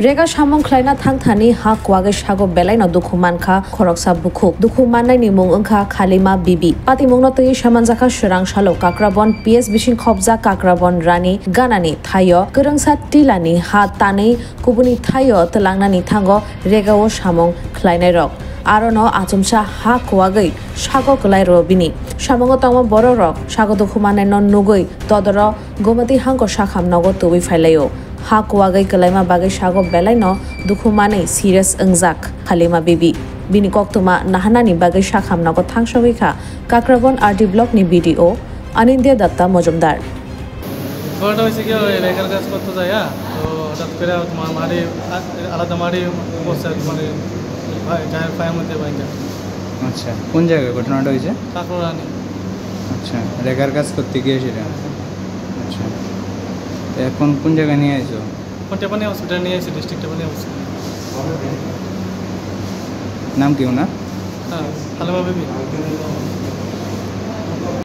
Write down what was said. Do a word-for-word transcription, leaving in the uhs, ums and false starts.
Rega samung khlaina thangthani ha kuwagwi sago belaino dukhu mankha khoroksa bukhuk. Dukhu mannaini mung wngkha Khalima Bibi. Patimungno twiwi samanjakha swrang salo Kakrabon P S bising khopjak Kakrabon Rani ganani thaio kwrwngsa tilani ha tanwi kubuni thaio twlangnani thango regao samung khlainairok. Arono achomsa ha kuwagwi sago kwlai rwo bini. Samungo tongma borokrok sago dukhu mannaino nugwi todoro Gomati hangko sakham nogo tubui phailaio. Ha kuwagwi kwlaima bagwi sago belaino dukhu manwi serious wngjak Khalima Bibi. Bini koktwma naharnani bagwi sakham nogo thangsogwi kha Kakrabon R D block ni B D O Anindya Datta Mojumdar. ঘটনাটা হয়েছে কি, ওই রেগার কাজ করতে যাইয়া তো হঠাৎ করে তোমার মাটি আ-, আলাদা মাটি পড়ছে আর কি, মানে ভাই, গায়ের পায়ের মধ্যে ভাঙা। আচ্ছা, কোন জায়গায় ঘটনাটা হয়েছে? কাকড়ানি। আচ্ছা, রেগার কাজ করতে গিয়েছিলেন? আচ্ছা, তো এখন কোন জায়গায় নিয়ে আইছো? এখন টেপানি হসপিটাল নিয়ে আসি, ডিস্ট্রিক্ট টেপানি হসপিটাল। নাম কি ওনার? হ্যাঁ, হালিমা বিবি।